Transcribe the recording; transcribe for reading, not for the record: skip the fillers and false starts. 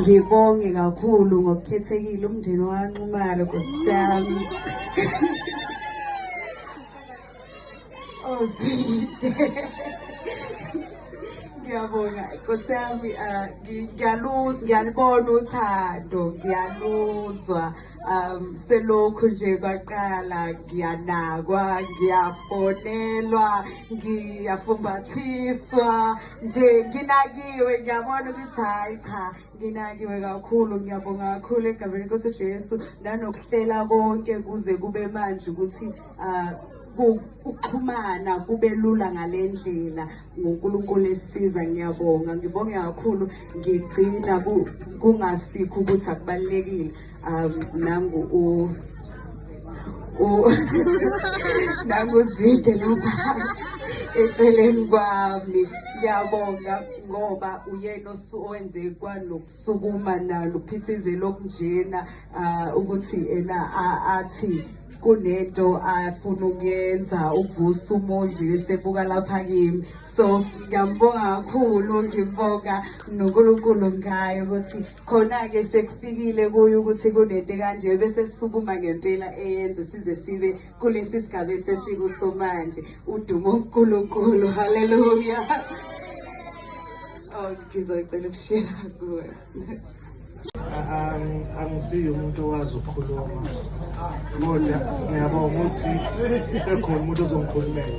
Ngibonge kakhulu ngokukhethekile umndeni waNxumalo, Nkosi yami. Oh, Zwide. Ngiyabonga Nkosi yami, ngiyalubona uthando, ngiyaluzwa. Selokhu nje kwaqala ngiyanakwa, ngiyafonelwa, ngiyafumbathiswa nje, nginakiwe, ngiyabona ukuthi hayi cha, nginakiwe kakhulu. Ngiyabonga kakhulu egameni lenkosi Jesu, nanokuhlela konke kuze kube manje ukuthi ukuxhumana kube lula ngale ndlela ngoNkulunkulu esiza. Ngiyabonga, ngibonge kakhulu. Ngigcina kungasikho ukuthi akubalulekile, nangu u nangu Zwide lapha eceleni kwami. Ngiyabonga ngoba uyena owenze kwanokusukuma nalo ukuphithizela okunjena, ukuthi ena athi kunento afuna ukuyenza ukuvusa umuzi bese buka lapha kimi. So ngiyambonga kakhulu, ngibonga noNkulunkulu ngayo ukuthi khona-ke sekufikile kuye ukuthi kunento kanje, bese sisukuma ngempela eyenze size sibe kulesi sigaba esesikuso manje. Udumo uNkulunkulu, haleluya. Oh, ngizocela ukushiya kuwe. Angisiye umuntu owazi ukukhuluma, kodwa ngiyabonga ukuthi sekhona umuntu ozongikhulumela.